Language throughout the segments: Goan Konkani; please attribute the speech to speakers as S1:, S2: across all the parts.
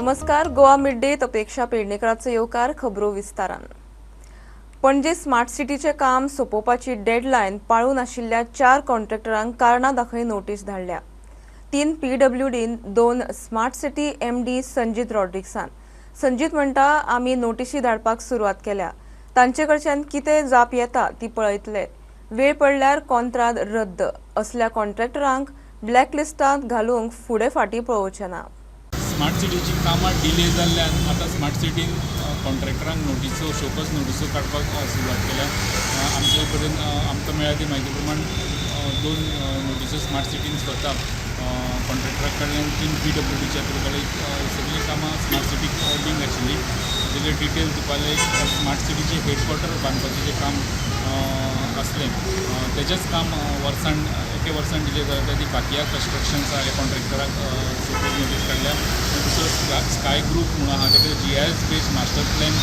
S1: नमस्कार, गोवा मिड डे अपेक्षा पेडणेकराचो येवकार. खबरो विस्तारान. पणजे स्मार्ट सिटीचें काम सोंपोवपाची डेडलायन पाळूं नाशिल्ल्या 4 कॉन्ट्रॅक्टरांक कारणां दाखय नोटीस धाडल्या. 3 पीडब्ल्यूडीन, 2 स्मार्ट सिटी एमडी संजीत रॉड्रिक्सान. संजीत म्हणटा, आमी नोटिशी धाडपाक सुरवात केल्या, तांचे कडच्यान कितें जाप येता ती पळयतले. वेळ पडल्यार कॉन्त्राद रद्द. असल्या कॉन्ट्रॅक्टरांक ब्लॅकलिस्टांत घालूंक फुडें फाटीं पळोवचें ना.
S2: स्मार्ट सिटीची कामां डिले जाल्ल्यान आतां स्मार्ट सिटीन कॉन्ट्रॅक्टरांक नोटिसो, शोकॉज नोटिसो काडपाक सुरवात केल्या. आमचे कडेन आमकां मेळ्ळ्या ती म्हायती प्रमाण 2 नोटिसो स्मार्ट सिटीन स्वता कॉन्ट्रॅक्टरा कडल्यान, 3 पीडब्ल्यूडीच्या थ्रू काडल्या. सगळीं कामां स्मार्ट सिटीक लिंक आशिल्ली. तेजे डिटेल दिवपाक, स्मार्ट सिटीचें हेडक्वॉर्टर बांदपाचें जें काम आसलें, तेजेंच काम वर्सान एके वर्सान डिले जालें. ती बाकिया कन्स्ट्रक्शन्स आहा, ह्या कॉन्ट्रॅक्टराक शोकॉज नोटीस काडल्या. दुसरो स्काय ग्रूप म्हणून आहा, तेका जीआयएस बेस्ड मास्टर प्लॅन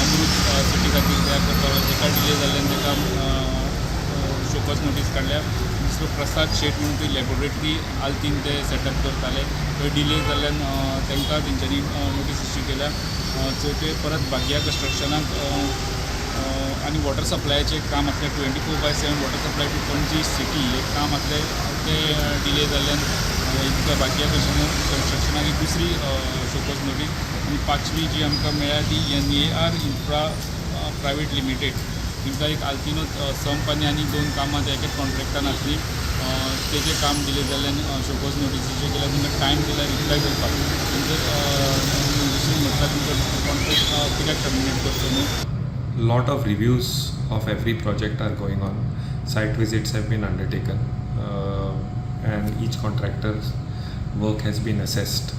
S2: अमृत सिटी खातीर तयार करपाक, तेका डिले जाल्ल्यान तेका शोकॉज नोटीस काडल्या. दुसरो प्रसाद शेट म्हणून ती लॅबोरेटरी आल्तीन ते सेटअप करताले, थंय डिले जाल्ल्यान तांकां तेंच्यांनी नोटीस इश्यू केल्या. चवथें परत बागिया कन्स्ट्रक्शनाक आनी वॉटर सप्लायाचें काम आसलें, 24/7 water supply to Panaji city हें काम आसलें, तें डिले जाल्ल्यान एक बागिया कन्स्ट्रक्शनाक एक दुसरी शोकॉज नोटीस. आनी पांचवी जी आमकां मेळ्ळ्या ती एनएआर इन्फ्रा प्रायवेट लिमिटेड, तांकां एक आल्तिनो संप आनी आनी 2 कामां ते एकेच कॉन्ट्रॅक्टान आसलीं, तेजें काम डिले जाल्ल्यान शोकॉज नोटीस इश्यू केल्या. तांकां टायम दिला रिप्लाय करपाक. तांचे नोटिसीन म्हटल्यार तुमचो कॉन्ट्रॅक्ट कित्याक टर्मिनेट करचो न्हू.
S3: Lot of reviews of every project are going on. Site visits have been undertaken, and each contractor's work has been assessed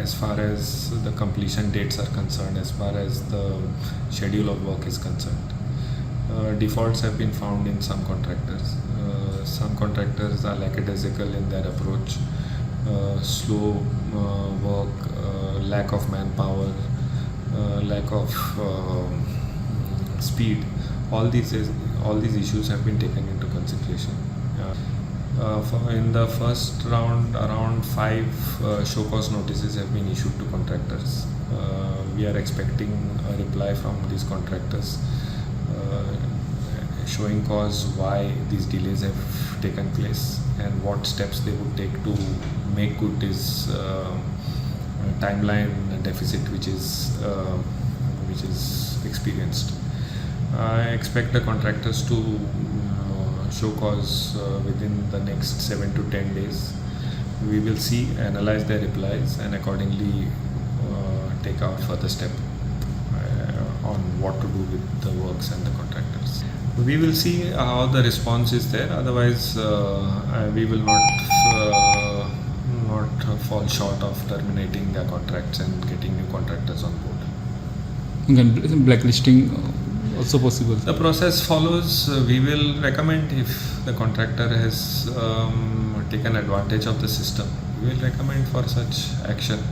S3: as far as the completion dates are concerned, as far as the schedule of work is concerned. Defaults have been found in some contractors. Some contractors are lackadaisical in their approach, slow work, lack of manpower, lack of speed. All these issues have been taken into consideration. In the first round, around 5 show cause notices have been issued to contractors. We are expecting a reply from these contractors showing cause why these delays have taken place and what steps they would take to make good this timeline deficit which is experienced. I expect the contractors to show cause within the next 7 to 10 days. We will see, analyze their replies, and accordingly take our further step on what to do with the works and the contractors. We will see how the response is there. Otherwise, we will not fall short of terminating their contracts and getting new contractors on board.
S2: Again, blacklisting also possible?
S3: The process follows. We will recommend if the contractor has taken advantage of the system. We will recommend for such action.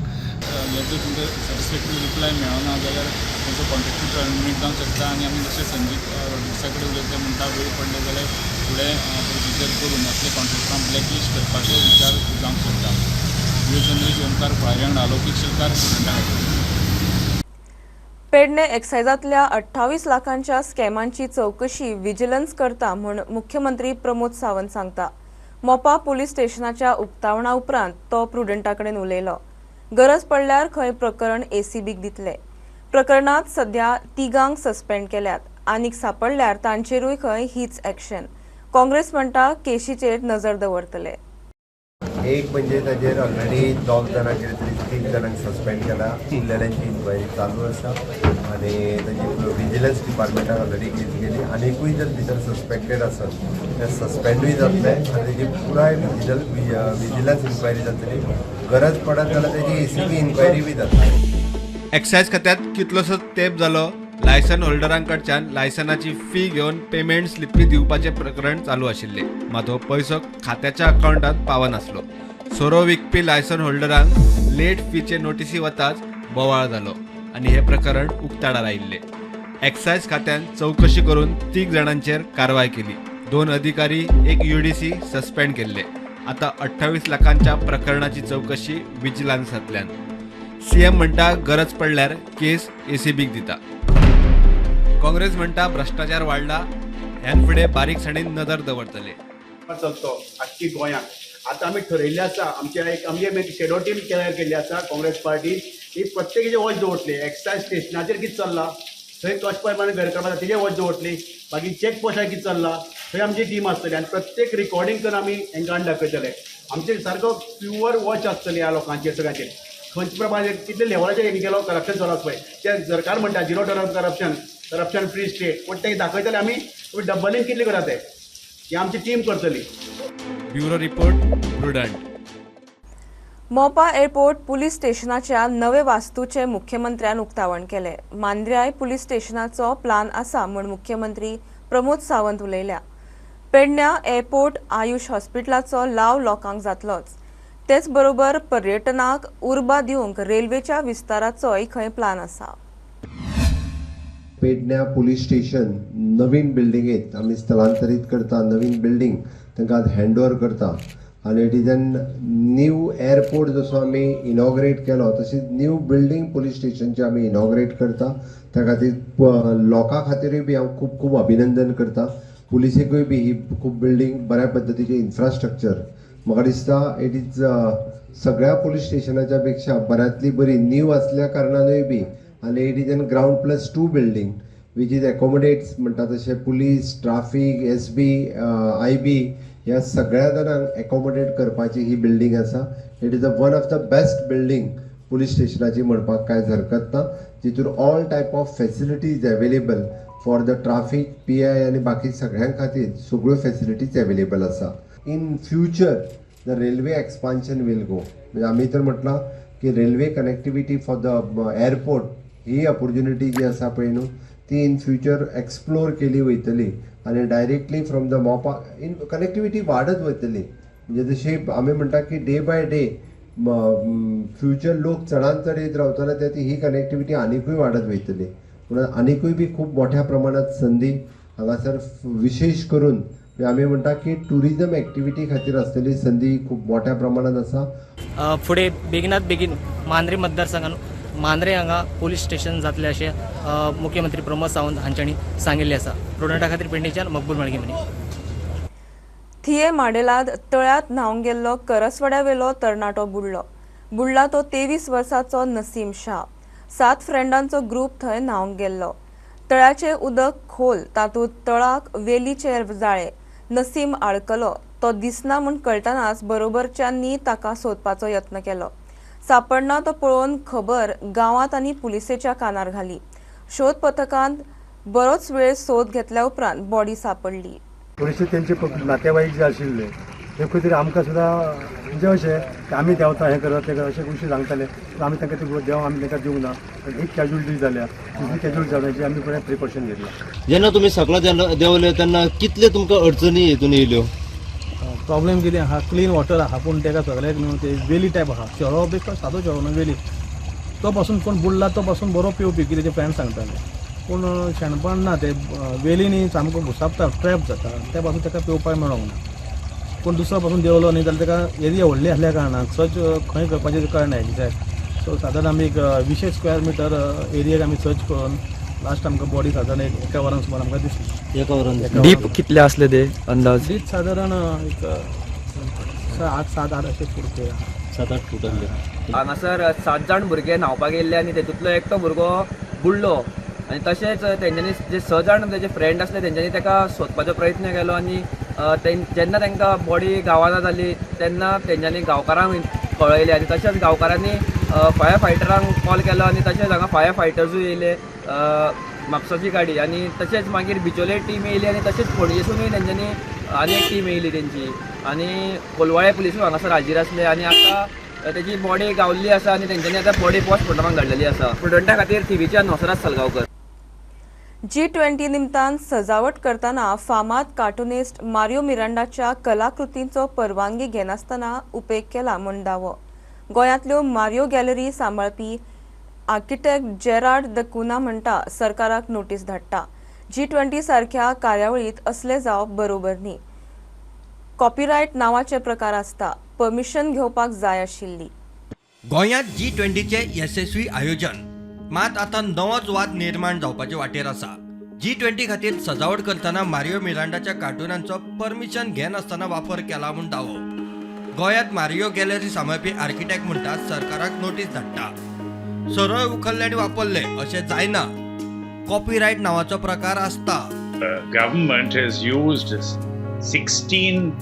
S2: हे जर तुमकां सॅटिस्फॅक्टरी रिप्लाय मेळना जाल्यार तांचो कॉन्ट्रॅक्टूय टर्मिनेट जावंक शकता. आनी आमी जशें संजीत रॉड्रिक्सा कडेन उलयतले म्हणटा, वेळ पडले जाल्यार फुडें प्रोसिजर करून असले कॉन्ट्रॅक्टरांक ब्लॅकलिस्ट करपाचो विचार जावंक शकता. व्हिडिओ जर्नलिस्ट ओमकार फळारी वांगडा अलौकीक शिलकार, प्रुडंटा खातीर.
S1: पेडणे एक्सायजांतल्या 28 लाखांच्या स्कॅमांची चवकशी विजिलन्स करता म्हूण मुख्यमंत्री प्रमोद सावंत सांगता. मोपा पुलीस स्टेशनाच्या उक्तावणा उपरांत तो प्रुडंटा कडेन उलयलो. गरज पडल्यार खंय प्रकरण एसीबीक दितले. प्रकरणात सध्या तिगांक सस्पेंड केल्यात. आनीक सापडल्यार तांचेरूय खंय हीच ॲक्शन. काँग्रेस म्हणटा, केशीचेर नजर दवरतले.
S4: एक म्हणजे ताजेर ऑलरेडी दोग जाणांक कितें तरी, तीग जाणांक सस्पेंड केला. उरलेल्यांची इन्क्वायरी चालू आसा आनी ताजी विजिलन्स डिपार्टमेंटान ऑलरेडी केस केली. आनिकूय जर भितर सस्पेक्टेड आसत ते सस्पेंडूय जातले आनी तेजी पुराय विजिलन्स इन्क्वायरी जातली. गरज पडत जाल्यार तेजी एसीबी इन्क्वायरी बी जातली.
S5: एक्सायज खात्यात कितलोसोच तेंप जालो लायसन होल्डरांकडच्यान लायसनाची फी घेवन पेमेंट स्लिपी दिवपाचें प्रकरण चालू आशिल्लें. मात हो पयसो खात्याच्या अकावंटात पावनासलो. सोरो विकपी लायसन होल्डरांक लेट फीचे नोटीसी वताच बोवाळ जालो आनी हें प्रकरण उक्ताडार आयिल्लें. एक्सायज खात्यान चवकशी करून तीग जाणांचेर कारवाय केली. दोन अधिकारी, एक युडीसी सस्पेंड केल्ले. आतां 28 लाखांच्या प्रकरणाची चवकशी विजिलन्सांतल्यान. सीएम म्हणटा गरज पडल्यार केस एसीबीक दिता. काँग्रेस म्हणटा भ्रश्टाचार वाडला, ह्यान फुडें बारीकसाणेन नदर दवरतले.
S6: चलतो आख्खी गोंयांत आतां आमी ठरयल्लें आसा, आमच्या एक आमगे शेडो टीम तयार केल्ली आसा काँग्रेस पार्टी, ही प्रत्येकाचे वॉच दवरतली. एक्सायज स्टेशनाचेर कितें चल्लां थंय कशें प्रमाणे गैरकारभार तेजेर वॉच दवरतली, मागीर चॅक पोस्टार कितें चल्लां थंय आमची टीम आसतली आनी प्रत्येक रिकॉर्डिंग करून आमी हेंकां दाखयतले. आमचे सारको प्युअर वॉच आसतली ह्या लोकांचेर सगळ्यांचेर, खंयचे प्रमाणे कितले लेवलाचेर हेणी केलो करप्शन चलत पळय. ते सरकार म्हणटा zero tolerance corruption, corruption free state, पूण ते दाखयतले आमी डबलींग कितले करता ते, ही आमची टीम करतली.
S5: Bureau report, Prudent.
S1: Mopa airport police स्टेशनाच्या नवे वास्तूचे मुख्यमंत्र्यान उक्तावण केले. मांद्र्याय पुलीस स्टेशनाचो प्लान आसा म्हूण मुख्यमंत्री प्रमोद सावंत उलयल्या. पेडण्या एअरपोर्ट आयुष हॉस्पिटलाचो लाव लोकांक जातलोच, तेच बरोबर पर्यटनाक उर्बा दिवंक रेल्वेच्या विस्ताराचोय खंय प्लान आसा.
S4: पेडण्या पुलीस स्टेशन नवीन बिल्डिंगेत आमी स्थलांतरीत करता, नवीन बिल्डींग तांकां हँड ओवर करता आनी it is an new airport जसो आमी इनॉग्रेट केलो तशीच न्यू बिल्डींग पुलीस स्टेशनची आमी इनॉग्रेट करता. त्या खातीर लोकां खातीरूय बी हांव खूब खूब अभिनंदन करता. पुलिसेकूय बी ही खूब बिल्डींग बऱ्या पद्दतीचें इन्फ्रास्ट्रक्चर म्हाका दिसता it is सगळ्या पुलीस स्टेशनाच्या पेक्षा बऱ्यांतली बरी न्यू आसल्या कारणानूय बी आनी it is an ground +2 building which is accommodates म्हणटा तशें police, traffic, S B, I B ह्या सगळ्या जाणांक एकोमोडेट करपाची ही बिल्डींग आसा. It is a one of the best building police स्टेशनाची म्हणपाक कांयच हरकत ना, जितून all type of facilities available for the traffic, P I आनी बाकी सगळ्यां खातीर सगळ्यो फेसिलिटीज अवेलेबल आसा. In future the railway expansion will go, म्हणजे आमी तर म्हटलां की railway connectivity for the airport he opportunity जी आसा पळय न्हू ती इन फ्युचर एक्सप्लोर केली वयतली आनी directly from the Mopa in connectivity वाडत वयतली. म्हणजे जशी आमी म्हणटा की डे बाय डे फ्युचर लोक चडान चड येत रावतले त्या ती ही कनेक्टिविटी आनिकूय वाडत वयतली. म्हणून आनिकूय बी खूब मोठ्या प्रमाणात संदी हांगासर विशेश करून आमी म्हणटा की ट्युरिजम एक्टिविटी खातीर आसलेली संदी खूब मोठ्या प्रमाणात आसा.
S7: फुडें बेगिनात बेगीन मांद्रे मतदारसंघान मांद्रे हांगा पोलीस स्टेशन जातलें अशें मुख्यमंत्री प्रमोद सावंत हांच्यांनी सांगिल्लें आसा. प्रुडंटा खातीर पेडणेच्यान मकबूल माळगेमनी.
S1: थिये माडेलाद तळ्यांत न्हावंक गेल्लो करसवाड्यावेलो तरणाटो बुडलो. बुडला तो 23 वर्सांचो नसीम शाह. 7 फ्रेंडांचो ग्रूप थंय न्हावंक गेल्लो. तळ्याचें उदक खोल, तातूंत तळाक वेलीचेर जाळे. नसीम आडकलो. तो दिसना म्हूण कळटनाच बरोबरच्यांनी ताका सोदपाचो यत्न केलो. सापडना तो पळोवन खबर गांवांत आनी पुलिसेच्या कानार घाली. शोध पथकान बरोच वेळ सोद घेतल्या उपरांत बॉडी सापडली.
S8: थोडेशे तेंचे नातेवाईक जे आशिल्ले ते खंय तरी आमकां सुद्दां म्हणजे अशें की आमी देंवता हें करता तें करता अशें गोश्टी सांगताले, पूण आमी तांकां ती देंव आमी तांकां दिवंक ना. एक कॅज्युअलिटी जाल्या, दुसरी कॅज्युअलिटी जावची आमी बरें प्रिकॉशन घेतलां.
S9: जेन्ना तुमी सकला देंवले तेन्ना कितले तुमकां अडचणी हितून येयल्यो?
S10: प्रॉब्लेम कितें आहा, क्लीन वॉटर आहा पूण तेका सगळ्याक न्हू ते वेली टायप आहा, शेळो बेश्टो सादो शेळो न्हू वेली, तो पासून कोण बुडला तो पासून बरो पिवपी कितें ते फ्रेंड सांगताले, पूण शेणपण ना ते वेलीनी सामको घुसापता, ट्रॅप जाता, त्या पासून ताका पिवपाक मेळोंक ना. पूण दुसरो पासून देंवलो न्ही जाल्यार ताका एरिया व्हडली आसल्या कारणान सर्च खंय करपाचें कळना एग्जॅक्ट. सो सादारण आमी एक 20 स्क्वेअर मिटर एरियाक आमी सर्च करून लास्ट आमकां बॉडी सादारण एका वरान सुमार आमकां दिसली.
S9: एका वरान?
S11: डीप कितले आसले ते अंदाज?
S10: डीप सादारण एक 7-8 अशे फूट ते.
S9: 7-8 फूट आसले.
S12: हांगासर 7 जाण भुरगे न्हांवपाक गेल्ले आनी तेतूंतलो एकटो भुरगो बुडलो आनी तशेंच तेंच्यांनी जे 6 जाण तेजे फ्रेंड आसले तेंच्यांनी ताका सोदपाचो प्रयत्न केलो आनी जेन्ना तांकां बॉडी गावना जाली तेन्ना तेंच्यांनी गांवकारांक कळयलें आनी तशेंच गांवकारांनी फायर फायटरांक कॉल केलो आनी तशेंच हांगा फायर फायटर्सूय येयले, म्हापसाची गाडी, आनी तशेंच मागीर बिचोले टीम येयली आनी तशेंच पणजेसूनय तेंच्यांनी आनी एक टीम येयली तेंची आनी कोलवाळे पुलिसूय हांगासर हाजीर आसले आनी आतां तेजी बॉडी गावल्ली आसा आनी तेंच्यांनी आतां बॉडी पोस्टमॉर्टमाक धाडलेली आसा. प्रुडंटा खातीर थिवीच्यान नोसराज सालगांवकर.
S1: G20 निमतान सजावट करतना फामाद कार्टुनिस्ट मारियो मिरांडाच्या कलाकृतींचो परवानगी घेनासतना उपेग केला म्हूण दावो. गोंयांतल्यो मारियो गॅलरी सांबाळपी आर्किटेक्ट जेरार्ड the कुना म्हणटा सरकाराक नोटीस धाडटा. G20 सारख्या कार्यावळींत असले जावप बरोबर न्ही. कॉपीरायट नांवाचे प्रकार आसता, परमिशन घेवपाक जाय आशिल्ली.
S5: गोंयांत G20चें येसस्वी आयोजन, मात आतां नवोच वाद निर्माण जावपाचे वाटेर आसा. G20 खातीर सजावट करतना मारियो मिरांडाच्या कार्टुनांचो परमिशन घेनासतना वापर केला म्हूण दावो. गोंयांत मारियो गॅलरी सांबाळपी आर्किटेक्ट म्हणटा सरकाराक नोटीस धाडटा. सरळ उखल्ले आनी वापरले अशें जायना, कॉपीरायट नांवाचो प्रकार आसता.
S13: Government has used 16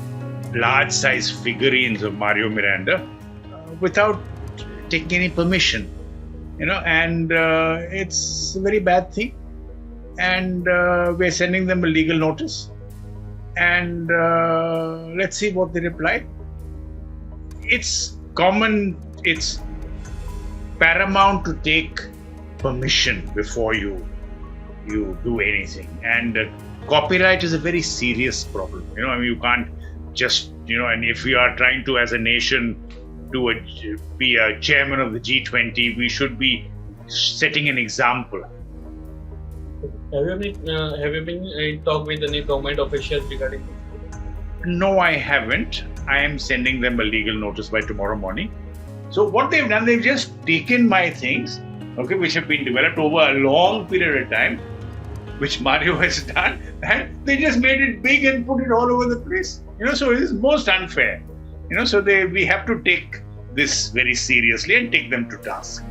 S13: large size figurines of Mario Miranda without taking any permission, and it's a very bad thing. And we're sending them a legal notice, and let's see what they reply. It's common, it's paramount to take permission before you do anything, and copyright is a very serious problem. I mean, you can't just, and if we are trying to, as a nation, be a chairman of the G20, we should be setting an example.
S2: Have you been in talk with any government officials regarding this?
S13: No, I haven't. I am sending them a legal notice by tomorrow morning. So what they've done, they've just taken my things, okay, which have been developed over a long period of time, which Mario has done, and they just made it big and put it all over the place. So it is most unfair. So they we have to take this very seriously and take them to task.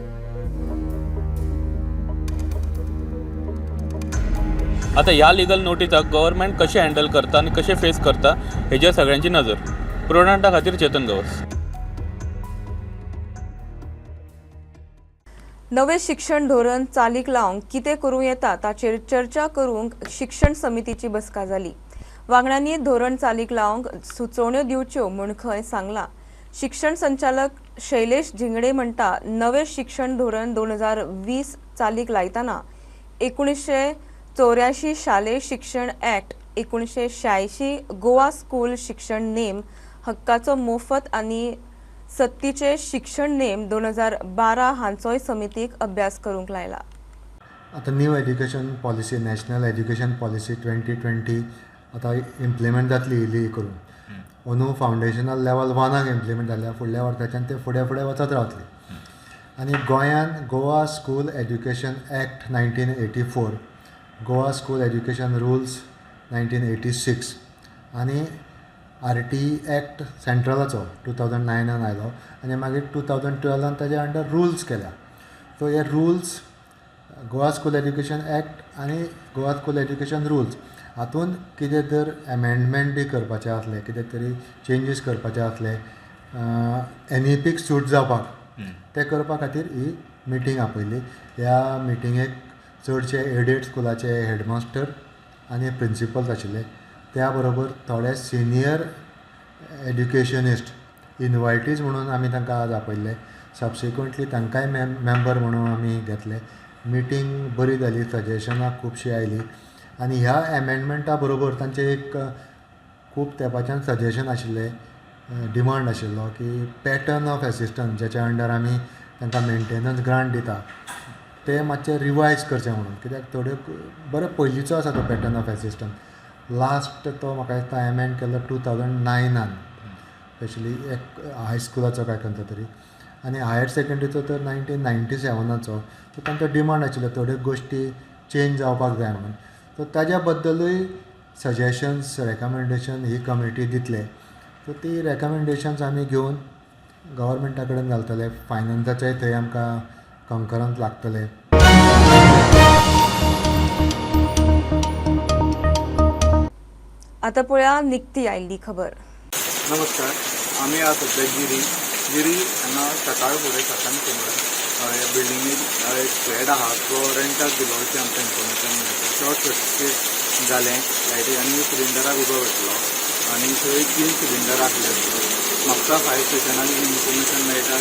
S2: आतां ह्या लिगल नोटिसाक गव्हर्मेंट कशें हँडल करता आनी कशें फेस करता हेजेर सगळ्यांची नजर. प्रोडंटा खातीर चेतन गवस.
S1: नवें शिक्षण धोरण चालीक लावंक कितें करूं येता ताचेर चर्चा करूंक शिक्षण समितीची बसका जाली. वांगड्यांनी धोरण चालीक लावंक सुचोवण्यो दिवच्यो म्हूण खंय सांगलां. शिक्षण संचालक शैलेश झिंगडे म्हणटा, नवें शिक्षण धोरण 2020 चालीक लायतना 1984 शालेय शिक्षण ॲक्ट, 1986 गोवा स्कूल शिक्षण नेम, हक्काचो मोफत आनी सक्तीचे शिक्षण नेम 2012 हांचोय समितीक अभ्यास करूंक लायला.
S14: आतां new education policy, National Education Policy 2020 आतां इम्प्लिमेंट जातली इल्ली करून. अंदू फावंडेशनल लेवल वनाक इम्प्लिमेंट जाल्या, फुडल्या वर्साच्यान ते फुडें फुडें वचत रावतली. आनी गोंयान Goa School Education Act 1984, Goa School Education Rules 1986 आनी आरटीई एक्ट सेंट्रलाचो 2009 आयलो आनी मागीर 2012 ताजे अंडर रुल्स केल्या. सो हे rules, Goa School Education Act आनी गोवा स्कूल एज्युकेशन रुल्स हातून कितें तर एमेंडमेंट बी करपाचें आसलें, कितें तरी चेंजीस करपाचे आसले एनईपीक सूट जावपाक, तें करपा खातीर ही मिटींग आपयली. ह्या मिटिंगेक चडशे एडेड स्कुलाचे हेडमास्टर आनी प्रिंसिपल्स आशिल्ले. त्या बरोबर थोडे सिनियर एड्युकेशनिस्ट इनवायटीज म्हणून आमी तांकां आज आपयल्ले. सबसिक्वंटली तांकांय मेम्बर म्हणून आमी घेतले. मिटींग बरी जाली, सजेशनां खुबशीं आयलीं आनी ह्या एमेंडमेंटा बरोबर तांचें एक खूब तेंपाच्यान सजेशन आशिल्लें, डिमांड आशिल्लो की पॅटर्न ऑफ एसिस्टन्स ज्याच्या अंडर आमी तांकां मेंटेनन्स ग्रांट दिता ते मातशें रिवायज करचें म्हणून. कित्याक थोड्यो बरें पयलींचो आसा तो पॅटर्न ऑफ एसिस्टन्स, लास्ट तो म्हाका दिसता एमेंड केल्लो 2009 स्पेशली एक हायस्कुलाचो काय खंयचो तरी, आनी हायर सेकेंडरीचो तर 1997. सो तांचो डिमांड आशिल्लो थोड्यो गोश्टी चेंज जावपाक जाय म्हणून. सो ताज्या बद्दलूय सजेशन्स, रेकमेंडेशन ही कमिटी दितले. सो ती रेकमेंडेशन्स आमी घेवन गव्हर्मेंटा कडेन घालतले. फायनान्साचेय थंय आमकां कंकरन्स लागतलें.
S1: आतां पळया निकती आयिल्ली खबर.
S15: नमस्कार, आमी आज सद्या गिरी गिरी हांगा सकाळ फुडें 7 सुमार ह्या बिल्डिंगेन एक फ्लॅट आहा, तो रेंटाक दिलो अशें आमकां इन्फॉर्मेशन मेळटा. शॉर्ट सर्कीट जालें लायटी आनी सिलिंडराक उजो पेटलो आनी थंय 3 सिलिंडर आसले. म्हापसा फायर स्टेशनाक इन्फॉर्मेशन मेळटा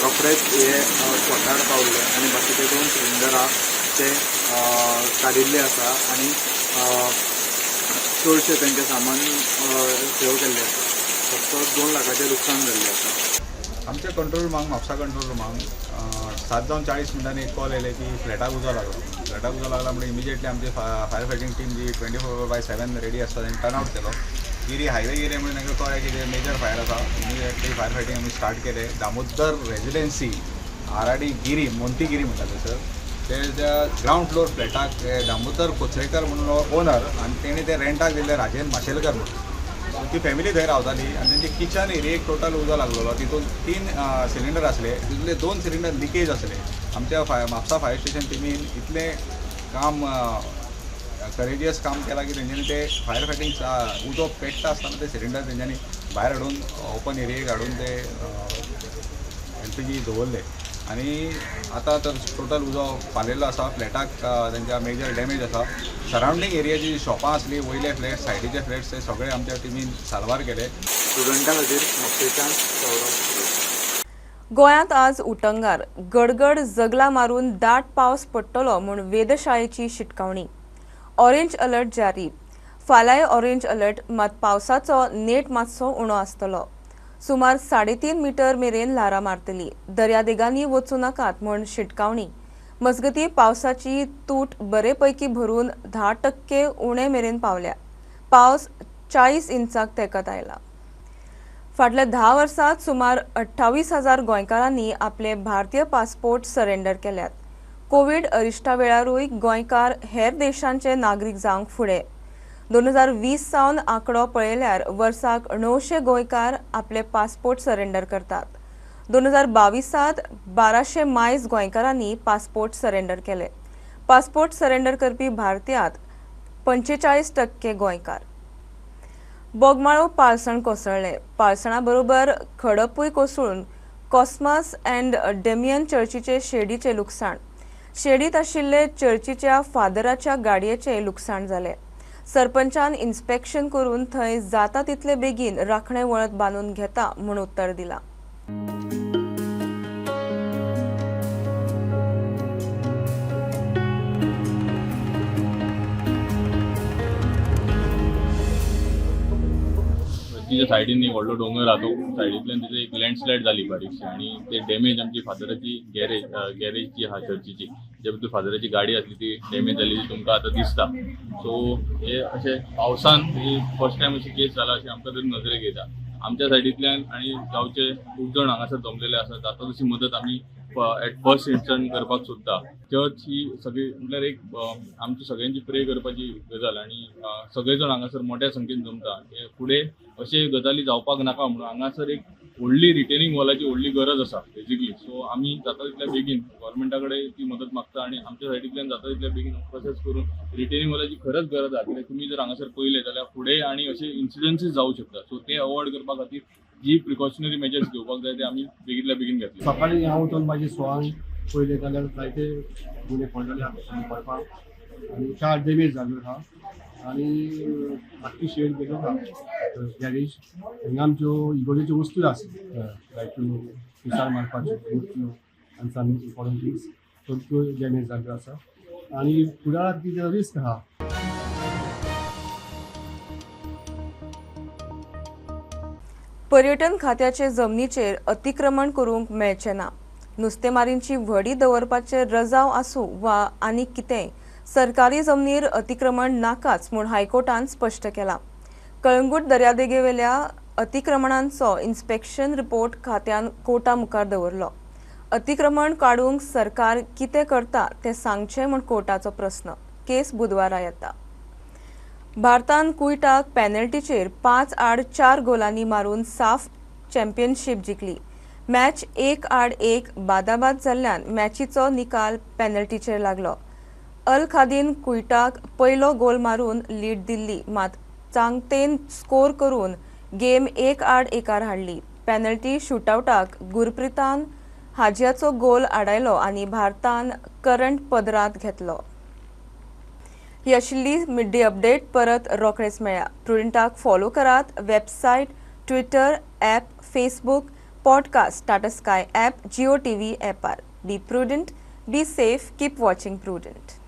S15: रोखडेच हे स्पॉटार पावले आनी बाकीचे 2 सिलिंडर आहा ते काडिल्ले आसा आनी चडशें तांचें सामान सेव केल्लें आसा. फक्त 2 लाखाचें लुकसाण जाल्लें आसा.
S16: आमच्या कंट्रोल रुमाक, म्हापसा कंट्रोल रुमाक 7:40 एक कॉल येयले की फ्लॅटाक उजो लागलो. फ्लॅटाक उजो लागला म्हणून इमिजिएटली आमची फायर फायटींग टीम जी 24/7 रेडी आसता तेणी टर्न आवट केलो. गिरी हायवे गेले म्हणून तांकां कळ्ळें की ते मेजर फायर आसा. इमिडिएटली फायर फायटींग आमी स्टार्ट केले. दामोदर रेजिडेन्सी आराडी गिरी मोंतीगिरी म्हणटा थंयसर ते त्या ग्रावंड फ्लोर फ्लॅटाक दामोदर कोचरेकर म्हणून ओनर आनी तेणी ते रेंटाक दिल्ले राजेंद्र माशेलकर म्हणून. सो ती फॅमिली थंय रावताली आनी तेंचे किचन एरियेक टोटल उजो लागलेलो. तितून 3 सिलिंडर आसले, तितूंतले 2 सिलिंडर लिकेज आसले. आमच्या म्हापसा फायर स्टेशन टिमीन इतलें काम करेजियस काम केलां की तेंच्यांनी ते फायर फायटींग उजो पेट्टा आसतना ते सिलिंडर तेंच्यांनी भायर हाडून ओपन एरियेक हाडून ते LPG दवरले आनी आतां तर टोटल उजो पालयल्लो आसा. फ्लॅटाक तेंच्या मेजर डॅमेज आसा. सरावंडींग एरियाची शॉपां आसली, वयले फ्लॅट, सायडीचे फ्लॅट्स, ते सगळे आमच्या टिमीन साल्वार केले.
S15: स्टुडंटा खातीर म्हापशेंच्यान सौरभ.
S1: गोंयांत आज उटंगार गडगड जगला मारून दाट पावस पडटलो म्हूण वेधशाळेची शिटकावणी. ऑरेंज अलर्ट जारी. फाल्यां ऑरेंज अलर्ट, मात पावसाचो नेट मातसो उणो आसतलो. सुमार 3.5 मीटर मेरेन ल्हारां मारतली. दर्यादेगांनी वचूं नाकात म्हूण शिटकावणी. मजगती पावसाची तूट बरेपैकी भरून 10% उणे मेरेन पावल्या. पावस 40 इंचाक तेकत आयला. फाटल्या 10 वर्सांत सुमार 28,000 गोंयकारांनी आपले भारतीय पासपोर्ट सरेंडर केल्यात. कोवीड अरिश्टा वेळारूय गोंयकार हेर देशांचे नागरीक जावंक फुडें. 2020 सावन आंकडो पळयल्यार वर्साक 900 गोंयकार आपले पासपोर्ट सरेंडर करतात. 2022 1200 मायज गोंयकारांनी पासपोर्ट सरेंडर केले. पासपोर्ट सरेंडर करपी भारतीयांत 45% गोंयकार. बोगमाळो पालसण कोसळ्ळें. पालसणा बरोबर खडपूय कोसळून कॉस्मास अँड डेमियन चर्चीचे शेडीचें लुकसाण. शेडीत आशिल्ले चर्चीच्या फादराच्या गाडयेचें लुकसाण जालें. सरपंचान इन्स्पेक्शन करून थंय जाता तितले बेगीन राखणे वळत बांदून घेता म्हूण उत्तर दिलां.
S2: तिच्या सायडीन एक व्हडलो दोंगर आहा, तो सायडींतल्यान तिथे एक लँडस्लायड जाली बारीकशी आनी ते डॅमेज आमची फादराची गॅरेज जी आहा चर्चीची, जे भितर फादराची गाडी आसली ती डॅमेज जाली, ती तुमकां आतां दिसता. सो हे अशें पावसान ही फर्स्ट टायम अशी केस जाला अशें आमकां तरी नदरेक येता. आमच्या सायडींतल्यान आनी गांवचे खूब जाण हांगासर जमलेले आसात. जाता तशी मदत आमी एट फर्स्ट इन्स्टंट करपाक सोदता. चर्च ही सगळी म्हटल्यार एक आमची सगळ्यांची प्रे करपाची गजाल आनी सगळे जाण हांगासर मोठ्या संख्येन जमता. फुडें अशे गजाली जावपाक नाका म्हणून हांगासर एक व्हडली रिटेनिंग वॉलाची व्हडली गरज आसा बेजिकली. सो आमी जाता तितल्या बेगीन गव्हर्मेंटा कडेन ती मदत मागता आनी आमच्या सायडींतल्यान जाता तितल्या बेगीन प्रोसेस करून रिटेनिंग वॉलाची खरंच गरज आसा. कित्याक तुमी जर हांगासर पळयलें जाल्यार फुडें आनी अशे इन्सिडन्सीस जावं शकता. सो ते अवॉयड करपा खातीर जी प्रिकॉशनरी मेजर्स घेवपाक जाय ते आमी बेगींतल्या बेगीन घेतले.
S8: सकाळीं हांव उठून म्हाजी स्वान पळयलें जाल्यार जायते गुणे पडलेले पडपाक आनी कार डॅमेज जाल्यो आहा आनी आख्खी शेड गेलो आहा गॅरेज. हांगा आमच्यो इगोर्जेच्यो वस्तू आसा लायक पिसार मारपाच्यो मुर्त्यो आनी सम इम्पॉर्टंट थिंग्स त्यो डॅमेज जाल्ल्यो आसा आनी फुडाराक कितें रिस्क आहा.
S1: पर्यटन खात्याचे जमनीचेर अतिक्रमण करूंक मेळचें ना. नुस्तेमारींची व्हडी दवरपाचे रजाव आसूं वा आनीक कितेंय, सरकारी जमनीर अतिक्रमण नाकाच म्हूण हायकोर्टान स्पश्ट केलां. कळंगूट दर्यादेगेवेल्या अतिक्रमणांचो इन्स्पेक्शन रिपोर्ट खात्यान कोर्टा मुखार दवरलो. अतिक्रमण काडूंक सरकार कितें करता तें सांगचें म्हूण कोर्टाचो प्रस्न. केस बुधवारा येता. भारतान कुयटाक पॅनल्टीचेर 5-4 गोलांनी मारून साफ चॅम्पियनशीप जिखली. मॅच 1-1 बादाबाद जाल्ल्यान मॅचीचो निकाल पॅनल्टीचेर लागलो. अल खादीन कुयटाक पयलो गोल मारून लीड दिल्ली, मात चांगतेन स्कोर करून गेम 1-1 हाडली. पॅनल्टी शुटआवटाक गुरप्रीतान हाजियाचो गोल आडायलो आनी भारतान करंट पदरांत घेतलो. ही आशिल्ली मिड डे अपडेट. परत रोखडेच मेळया. प्रुडंटाक फॉलो करात website, Twitter, app, Facebook, podcast, Tata Sky app, Jio TV ॲपार. Be prudent, be safe, keep watching Prudent.